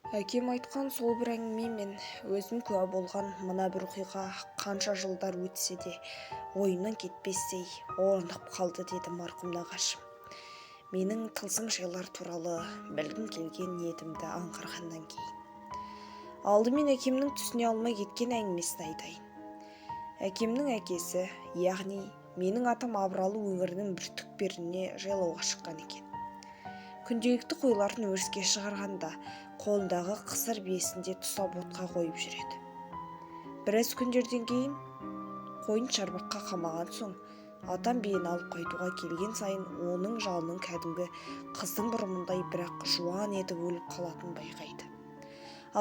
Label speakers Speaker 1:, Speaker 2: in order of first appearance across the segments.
Speaker 1: Әкем айтқан сол бір әңгіме мен өзім куә болған мына бір оқиға қанша жылдар өтсе де ойымнан кетпестей орнығып қалды, деді марқұм нағашым. Менің тылсым жайлар туралы білгім келген ниетімді аңғарғаннан кейін. Алдымен әкемнің түсіне алмай кеткен әңгімесін айтайын. Әкемнің әкесі, яғни менің атам Абыралы өңірінің бір түкпіріне жайлауға шыққан екен. Күнделікті қойларын өріске шығарғанда қолындағы қысыр биесін де тұсап отқа қойып жүреді. Біраз күндерден кейін қойын шарбаққа қамаған соң, атам биені алып қайтуға келген сайын оның жалының кәдімгі қыздың бұрымындай, бірақ жуан етіп өріліп қалатынын байқайды.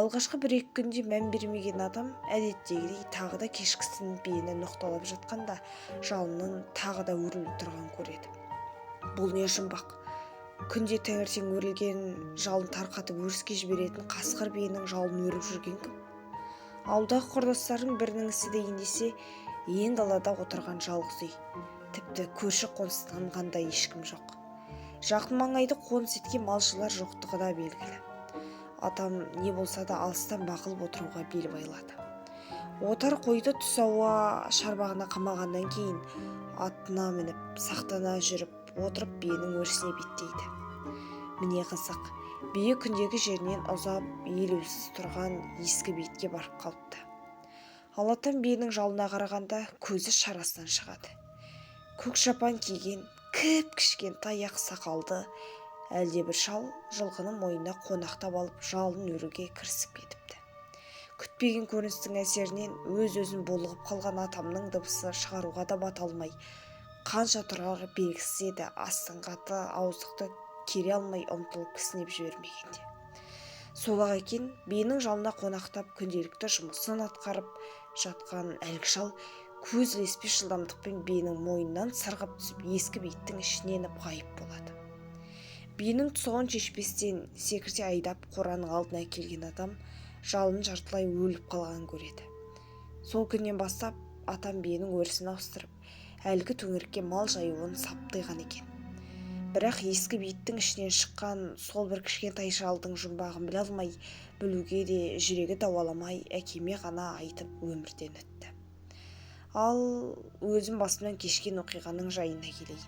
Speaker 1: Алғашқы бір-екі күнде мән бермеген адам әдеттегідей тағы да кешкісін биені ноқталап жатқанда жалының тағы да өріліп тұрғанын көреді. Бұл не жұмбақ? Күнде таңертең өрілген жалын тарқатып өріске жіберетін қасқыр биенің жалын өріп жүрген кім? Ауылдағы құрдастарының бірінің ісі дейін десе, ен далада отырған жалғыз үй. Тіпті көрші қоныстанған да ешкім жоқ. Жақын маңайды қоныс еткен малшылар жоқтығы да белгілі. Атам не болса да алыстан бақылап отыруға бел байлады. Отар қойды түс ауа шарбағына қамағаннан кейін атына мініп, сақтана жүріп отырып биенің өрісіне беттейді. Міне қызық, бие күндегі жерінен ұзап, елеусіз тұрған ескі бейітке барып қалыпты. Ал атам биенің жалына қарағанда көзі шарасынан шығады. Көк шапан киген, кіп-кішкентай ақ сақалды әлдебір шал жылқының мойнына қонақтап алып жалын өруге кірісіп кетіпті. Күтпеген көріністің әсерінен өз-өзін булығып қалған атамның дыбысы шығаруға да бата алмай, қанша тұрары белгісіз еді, астыңғы аты ауыздықты кере алмай ұмтылып кісінеп жібермегенде. Сол-ақ екен, биенің жалына қонақтап күнделікті жұмысын атқарып жатқан әлгі шал көз ілеспес жылдамдықпен биенің мойнынан сырғып түсіп, ескі бейіттің ішіне еніп ғайып болады. Биенің тұсауын шешпестен секірте айдап қораның алдына келген адам жалын жартылай өліп қалғанын көреді. Сол күннен бастап атам биенің өрісін ауыстырып, әлгі төңірекке мал жаюын сап тыйған екен. Бірақ ескі бейіттің ішінен шыққан сол бір кішкентай шалдың жұмбағын біле алмай, білуге де жүрегі дауаламай, әкеме ғана айтып өмірден өтті. Ал өзім басымнан кешкен оқиғаның жайына келейін.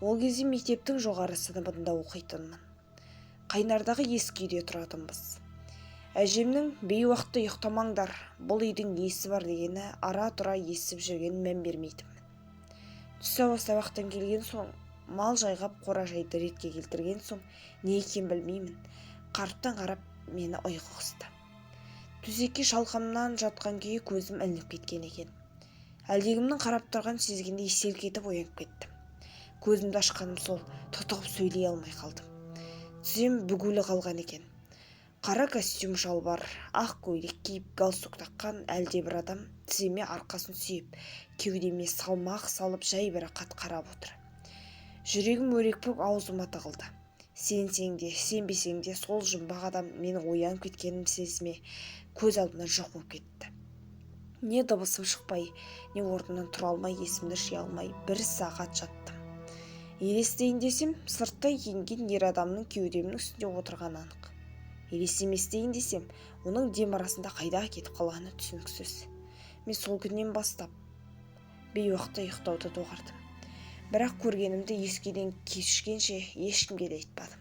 Speaker 1: Ол кезде мектептің жоғары сыныбында оқитынмын. Қайнардағы ескі үйде тұратынбыз. Әжемнің бейуақытта ұйықтамаңдар, бұл үйдің иесі бар дегені ара-тұра естіп жүргенін мән бермейтінмін. Түс ауа сабақтан келген соң, мал жайғап қора жайды ретке келтірген соң не екенін білмеймін, қарыптан қарап мені ұйқы қысты. Төсекке шалқамнан жатқан күйі көзім ілініп кеткен екен. Әлдекімнің қарап тұрғанын сезгендей селк етіп оянып кеттім. Көзімді ашқаным сол, тұтығып сөйлей алмай қалдым. Тізем бүгулі қалған екен. Қара костюм шалбар, ақ көйлек киіп, галстук таққан әлдебір адам тіземе арқасын сүйеп, кеудеме салмақ салып жайбарақат қарап отыр. Жүрегім өрекпіп аузыма тығылды. Сенсең де, сенбесең де сол жұмбақ адам менің оянып кеткенім сезме көз алдымнан жоқ болып кетті. Не дыбысым шықпай, не орнымнан тұра алмай, есімді жия алмай бір сағат жаттым. Елестейін десем, сырттай киінген ер адамның кеудемнің үстінде отырғаны анық. Елес емес дейін десем, оның дем арасында қайда кетіп қалғаны түсініксіз. Мен сол күннен бастап бейуақытта ұйықтауды доғардым. Бірақ көргенімді ескі үйден кешкенше ешкімге де айтпадым.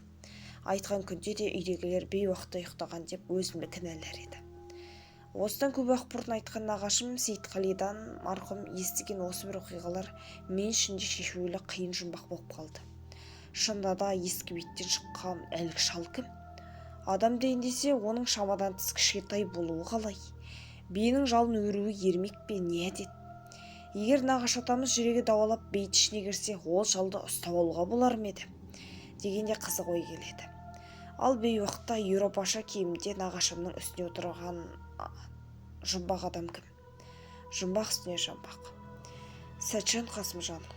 Speaker 1: Айтқан күнде де үйдегілер бейуақытта ұйықтаған деп өзімді кінәлар еді. Осыдан көп уақыт бұрын айтқан нағашым Сейітқалидан марқұм естіген осы бір оқиғалар мен үшін де шешулі қиын жұмбақ болып қалды. Шынында да ескі бейіттен шыққан әлгі шал кім? Адам дейін десе, оның шамадан тыс кішкентай болуы қалай? Биенің жалын өруі ермек пе, не әдет? Егер нағашы атамыз жүрегі дауалап бейіт ішіне кірсе, ол шалды ұстап алуға болар ма еді? Дегенде қызық ой келеді. Ал бейуақытта еуропаша киімде нағашымның үстіне отырған жұмбақ адам кім? Жұмбақ үстіне жұмбақ. Сәтжан Қасымжанұлы.